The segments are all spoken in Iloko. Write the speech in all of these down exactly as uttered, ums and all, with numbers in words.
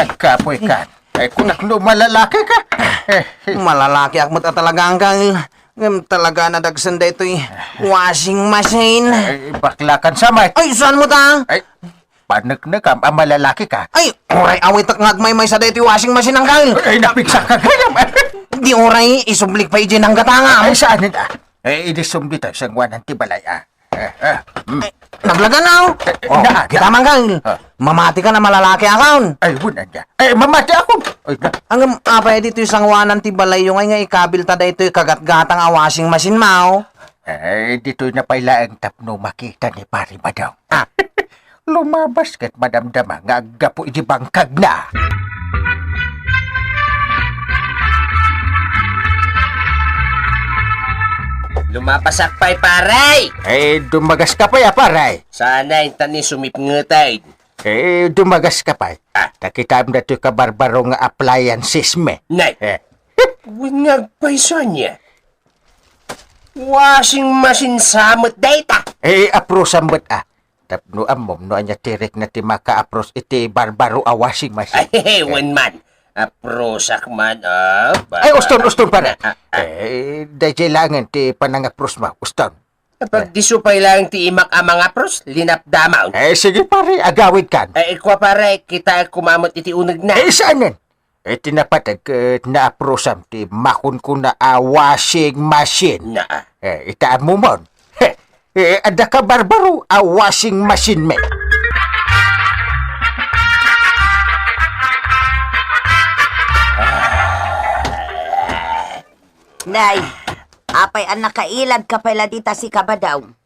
Ay, kapoy ka. Ay, kunak no malalaki ka. Eh, eh. Malalakiak met a talaga, Angkel. Ngem talaga nadagsen daytoy washing machine. Ay, bakla kan sa met. Ay, saan mo ta? Ay, paneknekam a malalaki ka. Ay, uray awitek nga agmaymaysa daytoy washing machine, Angkel. Ay, napigsa ka gayam. Di uray, isublik pay idiay nanggatangam. Ay, saan ita? Eh, idi sumbi tayo sa ngwanan ti balay, ah. Eh, eh, mm. Ay, naglagan na, oh. Eh, oh, na, kita na. Man, Angkel. Ah. Mamati ka na malalaki akon. Ay, wala niya. Eh, mamati ako. Ay, na. Ngem, apay ditoy sanguanan ti balayyo ngay nga ikabil ta daytoy kagatgatang a washing machine, mao? Eh, ditoy na pay laeng tapno makita ni Pari Badong. Ah. Lumabas ket madamdama nga aggapu iti bangkagna. Lumabasak pay, pare! Eh, dumagas ka pay, ah, pare. Sana intan ni sumipngetan. Eh, dumagas ka pay. Ah. Ta kitaem datoy kabarbaro nga appliances mi. Nay. Eh. Wen nga agpayso ania. Washing machine sa met dayta. Eh, aprusan met, ah. Tapno ammom no ania ti rikna ti makaapros iti barbaro a washing machine. Ay, wen man. Aprosak man, ah, ba- Ay, uston, uston, pare. Ah, ah, ah. Eh, daydiay laengen ti panangapros mo. Uston. Pag diso pay laeng ti imak a mangapros, linapdamon. Eh, sige, pare, agawid kan. Eh, ikua, pare, kita koma met iti unegna. Eh, saanen? Eh, ti napateg ket naaprosam ti makunkuna a washing machine. Naa. Eh, ita ammomon. Heh. Eh, adda kabarbaro a washing machine met. Nay, apay a nakailad ka pay la dita, sika, Badong?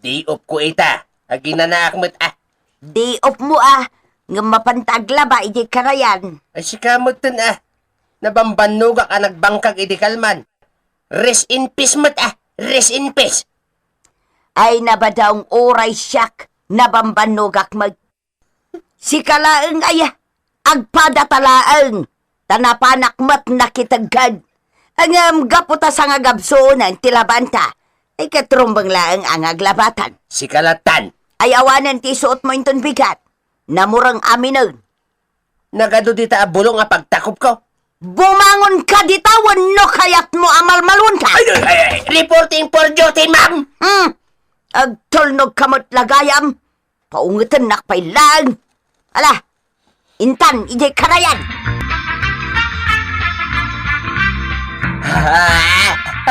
Day off ko ita. Aginanaak met, ah. Day off mo, ah. Ngem mapanta aglaba idiay karayan. Ay, sika metten, ah. Nabambannogak a nagbangkag idi kalman. Rest in peace met, ah. Rest in peace. Ay, nabadaong uray siak, nabambannogak met. Sika laeng aya, agpadata laeng, ta napanak met nakitegked. Ngem gapu ta sangagabsuonen ti labanta, ay ket rumbeng laeng a nga aglabatan. Sika lattan. Ay awanen ti isuotmo inton bigat. Namureng aminen. Nagadu dita a bulong a pagtakopko. Bumangon ka dita wenno kayatmo a malmalunta. Ay, ay, ay, ay, reporting for duty, ma'am! Hmm. Agtulnog ka met la gayam. Paungetennak pay laeng. Ala, intan, idiay karayan.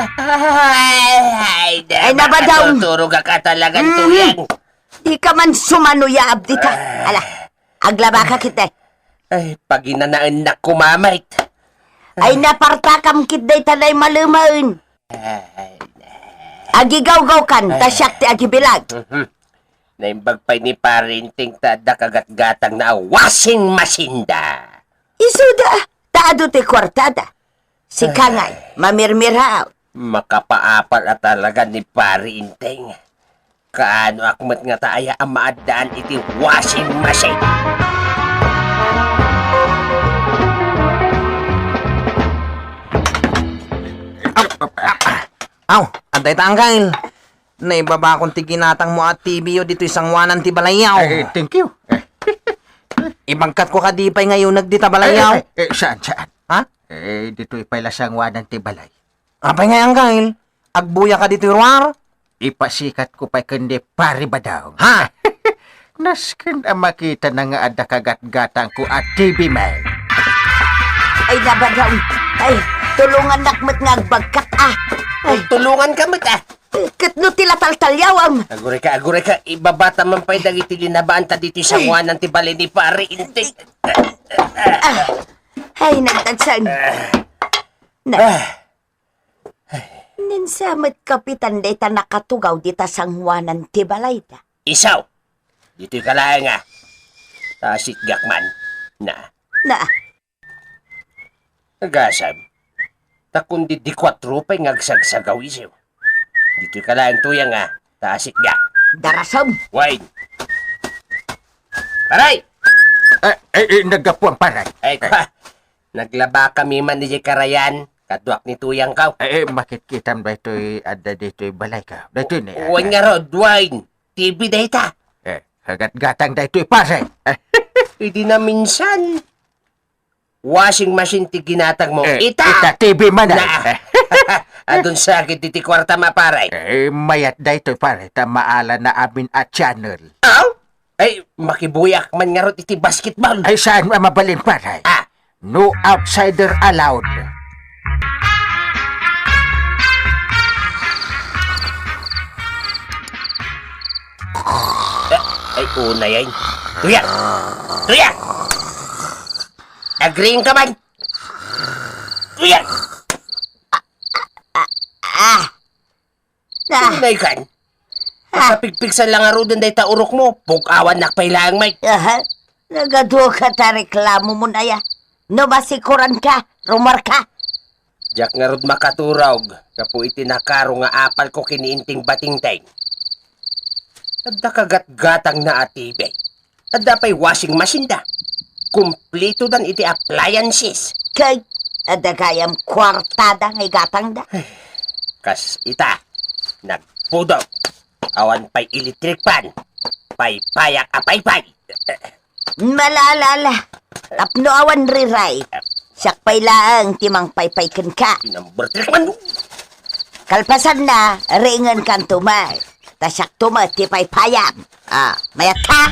Ay, Ay, nabadaw. Turog ka talagan, Mhm. Tuyang. Di ka man sumano ya abdita. Ala, aglaba ka kit, eh. Ay, paginanaennak koma met. Ay, napartakam kit dayta lay malemen. Ay, Agigawgaw kan, ta siak ti agibilag. Mhm. Naimbag pay ni Pari Inting ta adda kagatgatangna a washing machine da. Isuda, ta adu ti kuartada. Sika ngay, mamirmiraw. Makapaapal a talaga ni Pari Inting. Kaanoak met ngata aya a maaddaan iti washing machine? Aw, adda ita, Angkel. Naibabakon ti ginatangmo a T V yo ditoy sanguanan ti balayyo. Ay, thank you. Ibagkatko kadi pay nga uneg dita balayyo. Ay, ay, ay, saan, saan? Ha? Eh, ditoy pay la sanguanan ti balay. Apay nga, Angkel? Agbuya ka ditoy ruar? Ipasikatko pay ken ni Pari Badong. Ha? Nasken a makitana nga adda kagatgatangko a T V man. Ay, nabadaw. Ay, tulongannak met nga agbagkat, ah. Oh, tulongan ka met, ah. Ket no ti lataltalyawam. Aguray ka, aguray ka. Ibabata man pay dagiti linabaan ta ditoy sanguanan ti balay ni Pari Inting. Ah. Ay, nagtagsan. Na. Ah. Nensa met kapitan dayta nakatugaw dita sanguanan ti balayda. Isaw! Ditoy ka laeng, ah. Ta sitgak man. Na. Na. Agasam. Ta kundi di kuatro pay nga agsagsagaw isu. Ditoy ka laeng, Tuyang, ah. Ta sitgak. Darasam. Wine. Paray! Eh, eh, eh, naggapuan, paray. Ay, kwa. Naglaba kami man idiay karayan, kaduak ni Tuyangko. Eh, eh, makitkitam daytoy adda daytoy balayko. Daytoy ni, wen ngarud, wine, T V dayta. Eh, kagatgatang daytoy, pare. Eh. Idi na minsan, Washing machine ti ginatangmo. Eh, ita! Ita, T V man, ay. Na. Adun sakit iti kuartam a, pare. Eh, mayat daytoy, pare, ta maala na amin a channel. Aw? Ay, makibuyak man ngarud iti basketball. Ay, saan a mabalin, pare? Ah. No outsider allowed. Ah, ay, unay ay. Tuya! Tuya! Agreeing ka man! Tuya! Ah! Tunay kan? Ah. Makapigpigsa lang ngaruden dayta urokmo, pug-awannak pay laeng, Mike. Aha. Nagaduka ta reklamomon aya. No masikoran ka, rumar ka. Diak ngarud makaturog, gapu iti nakaro nga apalko ken ni Inting Batingteng. Adda kagatgatangna a T V. Adda pay washing machine da. Kumpletodan iti appliances. Kay, adda gayam kuartada nga igatangda. Kas ita, nagpudot. Awan pay electric fan. Paypayak a paypay. Malala, tapno awan riray. Siak pay laeng ti mangpaypay kenka. Number three man. Kalpasanna, ringen kanto met. Ta siakto met ti paypayam. Ah, mayat ka?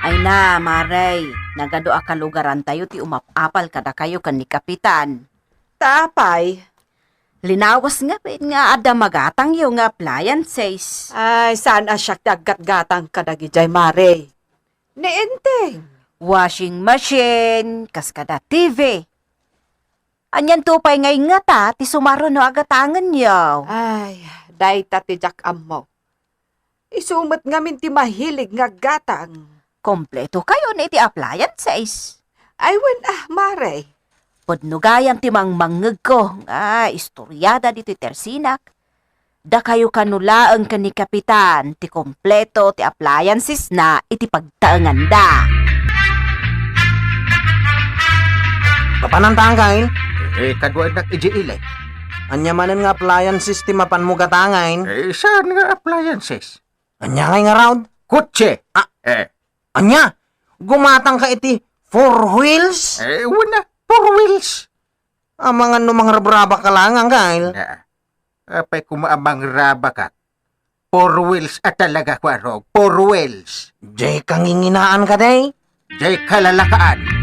Ay na, Mare, nagadu a kalugarantayo ti umap-apal kadakayo ken ni Kapitan. Ta apay? Linawas ngarud nga adda magatangyo nga appliances. Ay, saan a siak ti aggatgatang kadagidiay, Mare? Ni Enteng. Washing machine, kas kada T V. Anianto pay nga ingngata ti sumaruno a gatangenyo? Ay, dayta ti diak ammo. Isu met ngamin ti mahilig nga aggatang. Kompleto kayon iti appliances. Ay, wen a, Mare. Pudno gayam ti mangmangngegko nga istoriada ditoy tersinak. Dakayo kano laeng ken ni Kapitan ti kompleto ti appliancesna iti pagtaenganda. Mapananta, Angkel? Eh, kaduaennak idiay ili. Ania manen nga appliances ti mapanmo gatangen? Eh, saan nga appliances? Ania ngay ngarud? Kotse! Ah, eh. Ania? Gumatang ka iti four wheels? Eh, wen a, four wheels. Amangan no mangrabraba ka laeng, Angkel. Na, apay koma a mangrabakak? Four wheels a talaga, Kuarog. Four wheels. Diay kanginginaan kadi? Diay kalalakaan.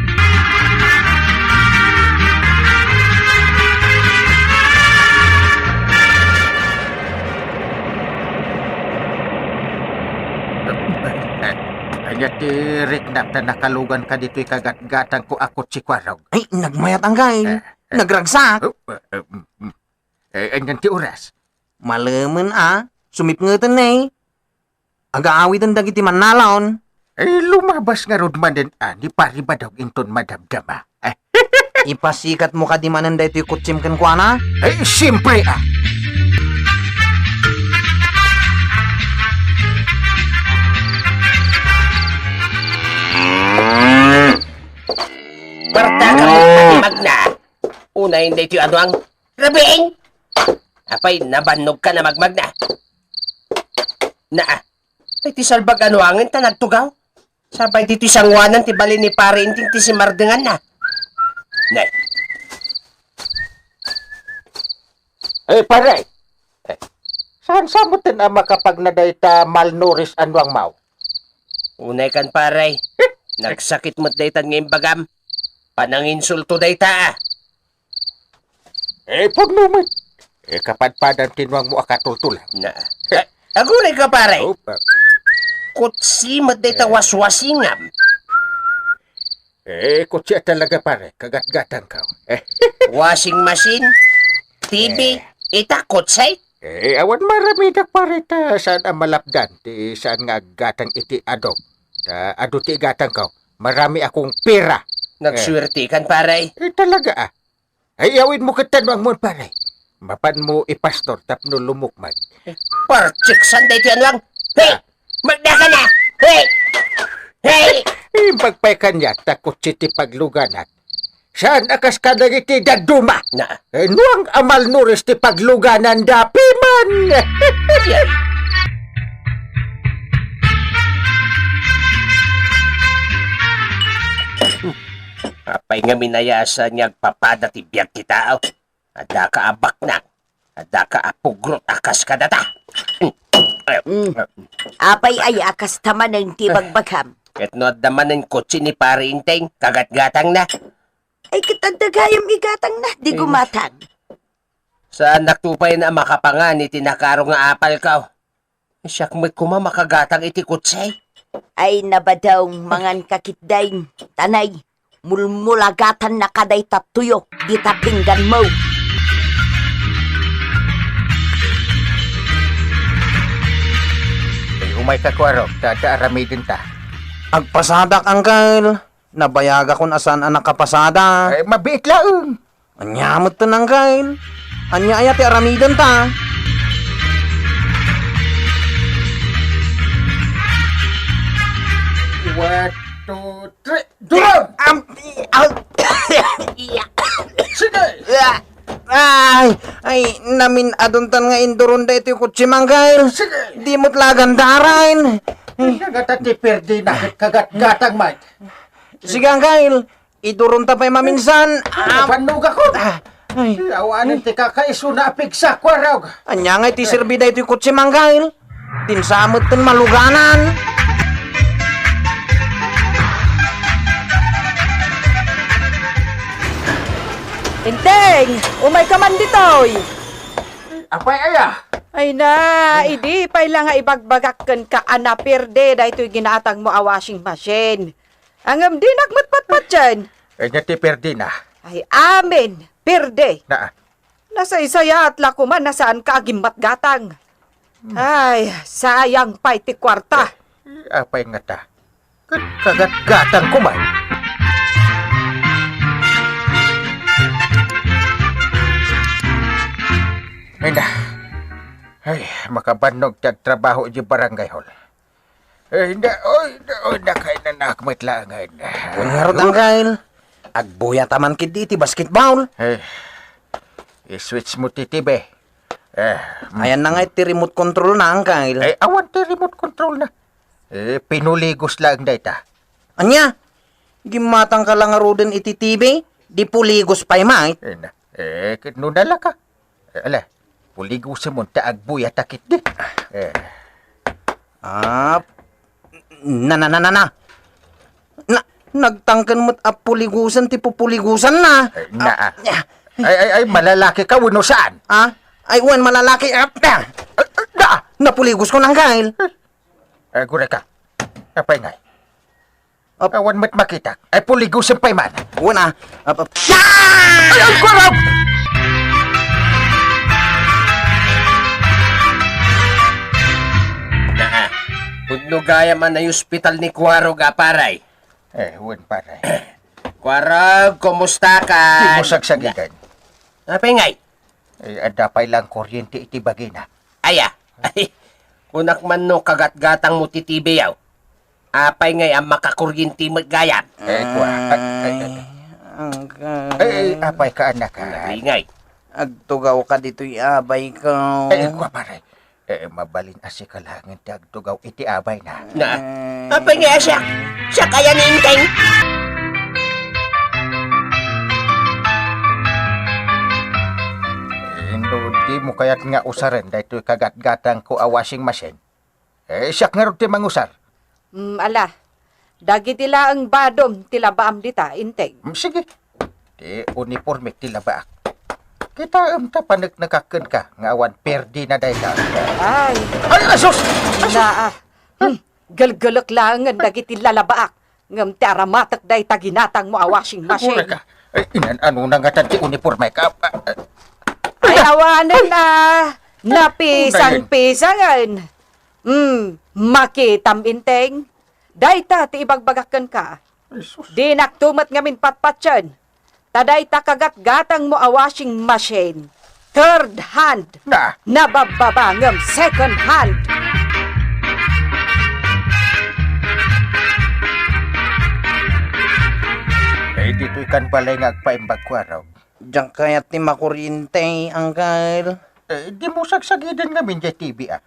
Ania ti riknam ta nakalugan ka ditoy kagatgatangko a kotse, Kuarog? Ay, nagmayat, Angkel. Eh, eh. Nagragsak. Oh, eh, eh, mm, mm. Eh, anian ti oras? Malemen a, sumipngeten ne. Agaawiden dagiti mannalaon. Eh, lumabas ngarud manen a ni Pari Badog inton madamdama. Eh. Ipasikatmo kadi manen daytoy kotsem kenkuana? Eh, siempre a. Kwarta kami pati magna. Unayen daytoy anuang Rabing! Apay, nabannog ka na magmagna? Naa, ay ti salbag anuangen ta nagtugaw? Sapay ditoy sanguanan ti balin ni Pare Inting ti simardenganna. Nay. Eh, pare! Eh, saan sa mo ten a makapagna dayta malnourished anuang maw? Unay kan, pare. Nagsakit met daytan nga imbagam. Pananginsulto dayta, ah. Eh, pudno met. Eh, kapadpadan ti nuangmo a katultulam. Na. Eh, aguray ka, pare. Opa. Kutsi met dayta waswasingam. Eh, kutsi a talaga, pare. Kagatgatangko. Eh. Washing machine, T V, eh, ita kutsi? Eh, awan maramidak, pare, ta saan a malapdan ti saan nga aggatang iti adu. Ta adu ti igatangko. Marami akong pera. Nagsuwertikan, pare. Eh, talaga, ah. Ay, iyawidmo ket ta nuangmon, pare. Mapanmo ipastor tapno lumukmag. Eh, partiksan daytoy anuang. Hey! Ah. Magdaka na! Hey! Hey! Imbag pay kaniak ta kutsi ti pagluganak. Saan a kas kadagiti dadduma? Na. Eh, nuang a malnourished ti paglugananda, piman! Ay, ay. Ngamin aya a saan nga agpapada ti biag ti tao. Addaka a baknang. Addaka a pugrot a kas kadata. Mm. Apay aya a kasta manen ti bagbagam? Ket no adda manen kotse ni Pare Enteng, kagatgatangna. Ay, ket adda gayam igatangna, di gumatang. Saannak to pay a makapangan iti nakaro nga apalko. Siak met koma makagatang iti kotse. Ay, nabadong, mangan ka ketdin. Tanay, mulmulagatan na ka dayta tuyo, dita pingganmo. Ay, umay ka, Kuarog, ta, ta aramiden ta. Agpasadak, Angkel. Nabayagakon a saan a nakapasada. Ay, mabiit laeng. Ania met ten, Angkel? Ania aya ti aramiden ta? One, two, three. Durong! Am, ah, iya. Sige! Ah, ay, ay, namin-aduntan nga induron daytoy kotse, Angkel. Sige! Di met la agandaraen. Ay, nga ta ti perdi na ket kagatgatang, Mike. Sige, Angkel. Iduronta pay maminsan. Ah, bannogakon. Ah, ay. Awanen ti kakaisuna a pigsa, Kuarog. Ania ngay ti serbi daytoy kotse, Angkel? Dinsa met ten maluganan. Enteng, umay ka man ditoy. Apay aya? Ay na, idi pay la nga ibagbagak kenka a naperde daytoy ginatangmo a washing machine. Ngem dinak met patpatien. Ania ti perdina? Ay, amin, perde. Na. Nasaysayaat la koma a saanka a gimmatgatang. Hmm. Ay, sayang pay ti kuarta. Eh, apay ngata? Ket kagatgatang koma. Ay na. Ay, makabannog ti agtrabaho iti barangay hall. Eh, na, oy, na, oy, nakainanak met laengen. Ngarud, Angkel. Agbuyat a man ketdi iti basketball. Eh, i-switch mo ti T V. Eh, mm. Ayan na nga iti remote control na, Angkel. Eh, awan ti remote control na. Eh, pinuligos laeng dayta. Ania? Gimmatangka la ngaruden iti T V? Di puligos pay, Mike. Eh, na. Eh, ket no nalaka. Eh, ala, puligosem ta agbuyat a ketdi. Eh. Ah, na, na, na, na, na. Na, nagtangken met a puligosen ti pupuligosanna. Eh, na. Ah, ay, ay, ay, malalaki ka wenno saan? Ah? Ay, wen, malalaki. Ah, na. Eh, eh, na. Napuligosko, Angkel. Eh, aguray ka. Apay ngay? Ap- Awan met makitak. Ay, puligosem pay man. Wen, ah. Ap-, ap-, Ay, ay, kurap! Naa, pudno gayam a naiospital ni Kuarog a, pare. Eh, wen, pare. Kuarog, kumusta ka? Di mo sagsagigan. Apay ngay? Eh, adda pay lang kuryente iti bagina. Aya, kunak man no kagatgatang mo ti T V, aw. Apay ngay a makakuryente met gayam? Eh, kua-, ay, ay, ay. Ay, ay, apay ka, anak, ah. Nabingay. Agtugaw ka ditoy abay ko. Eh, kua, pare. Eh, mabalin a sika laengen ti agtugaw iti abayna. Na, apay nga siak? Siak aya ni Enteng? Eh, no di mo kayat nga usaren daytoy kagatgatangko a washing machine, eh, siak ngarud ti mangusar. Mm, ala, dagiti laeng badom ti labaam dita, Enteng. Mm, sige. Ti unipormek ti labaak. Kitaem ta paneknekak kenka nga awan perdina dayta. Ay. Ay, asus! Asus! Naa. Hmm. Gelgelek laengen dagiti lalabaak. Ngem ti aramatek dayta ginatangmo a washing machine. Agura ka. Ay, inan-ano na ngatan ti unipormek? Ah, ah, ah. Ay, awanen a napisang-pisangen. Hmm, makitam, Enteng. Dayta ti ibagbagak kenka. Ay, sus. Dinakto met ngamin patpatien. Ta dayta kagatgatangmo a washing machine, third hand. Na. Nababbaba ngem second hand. Eh, ditoy kan balay nga agpaimbag, Kuarog. Diak kayat ti makuryente, Angkel. Eh, di mo sagsagiden ngamin diay T V, ah.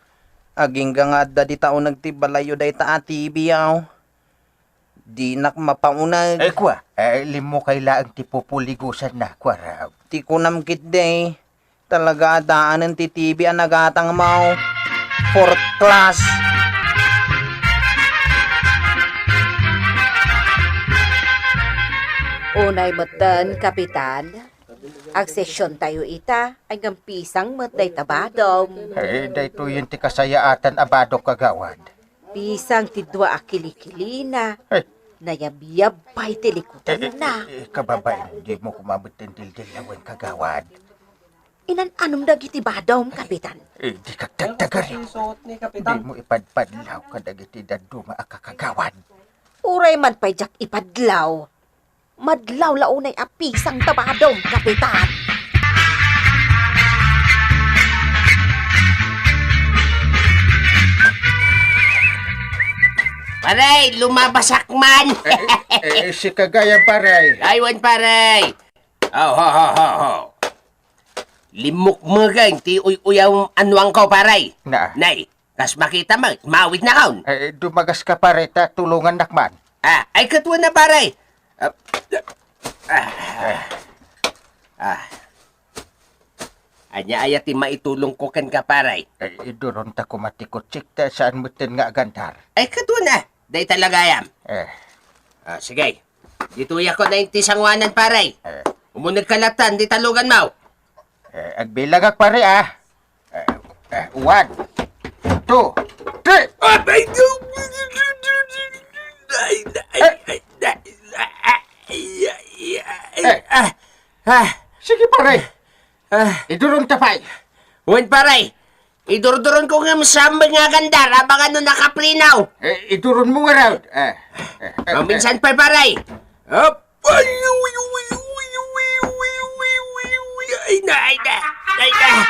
Agingga nga adda dita uneg ti balayyo dayta a T V, aw. Dinak mapauneg. Eh, kua, eh, limmukay laeng ti pupuligusanna, kuara. Ti kunam ketdi, talaga a daanen ti T V a nagatangmo. Fourth class. Unay metten, Kapitan. Agsesiontayo ita, ay ngem pisang met dayta badom. Eh, daytoyen ti kasayaatan a badok, kagawad. Pisang ti dua a kilikilina. Eh. Nayabyab pay ti likutenna. Eh, eh, eh, kababain, dimo koma metten dildillawen, kagawad. Inan-anom dagiti badom, Kapitan. Eh, dikak tagtagari. Dimo ipadpadlaw kadagiti dadduma a kakagawad. Uray man pay diak ipadlaw. Madlaw la unay a pisang ta badom, Kapitan. Pare, lumabasak man. Eh, eh, eh, sika gayam, pare. Ay, wen, pare. Ho, ho, ho, ho, ho. Limmukmegen ti uy-uyaw a nuangko, pare. Na. Nay, kas makita met, mawidnakon. Eh, dumagaska, pare, ta tulongannak man. Ah, ay, ket wen a, pare. Ah, ah, ah. Ania aya ti maitulongko kenka, pare? Eh, iduronta koma ti kotsek ta saan metten nga agandar. Ay, ket wen a, dayta la gayam. Eh. Ah, sige. Ditoyakon a inti sangoanan, pare. Eh. Umunegka lattan, di taluganmo. Eh, agbilangak, pare, ah. Eh, eh, one, two, three. Ay, ay, ay, ay, ay, ay, ay, ay, ay, ay, ay, Eh. Ah, ah. Sige, pare. Ah. Iduronta pay. Wen, pare. Idurduronko ngem saan met nga agandar, amangan no nakapreno. Eh, iduronmo ngarud. Eh, eh, eh, Maminsan pay, pare. Hop. Ay, uy, uy, uy, uy, uy, uy, uy, uy, uy, ay, na, ay, na, ay, na.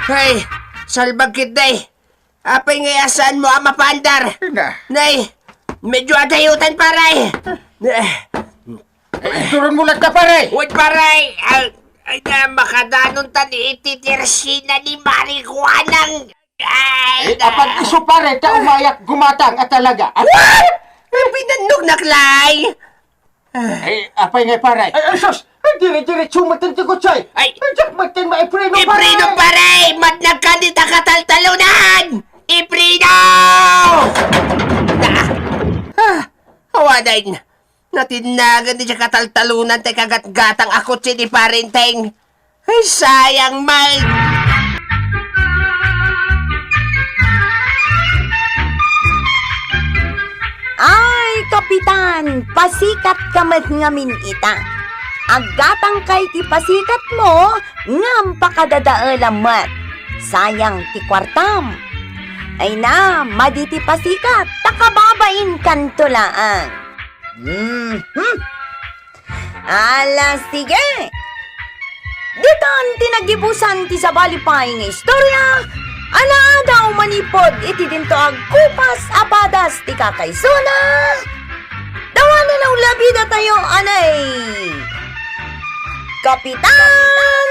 Ay, salbag ketdi. Apay ngay a saanmo a mapaandar? Ina. Nay, medyo adayotan, pare. Eh, iduronmo latta, pare. Uy, pare. Ay, ay, na, makadanontan iti tersina ni Marijuanang. Ay, eh, na. Apag isu, pare, ta umayak gumatang a talaga. At What? Pinannognak laeng. Ay, apay ngay, pare? Ay, ay, sus! Ay, dire-diretso metten ti kotse! Ay! Ay, diak metten maipreno, pare! Ipreno, pare! Matnag ka dita kataltalunan! Ipreno! Ah! Ah! Awanen! Natinnagan ti kataltalunan ti kagatgatang a kotse ni Parenteng. Ay, sayang man! Ay, Kapitan, pasikat ka met ngamin ita. Aggatangka iti pasikatmo, ngem pakadadaelam met. Sayang ti kuartam. Ay na, madi ti pasikat, ta kababainkanto laeng. Mhm. Ala, sige! Ditan ti nagibusan ti sabali pay nga istorya, a naadaw manipud iti dinto agkupas a padas ti kakaisuna. Dawanen a ulabidatayo anay Kapitan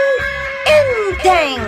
Enteng!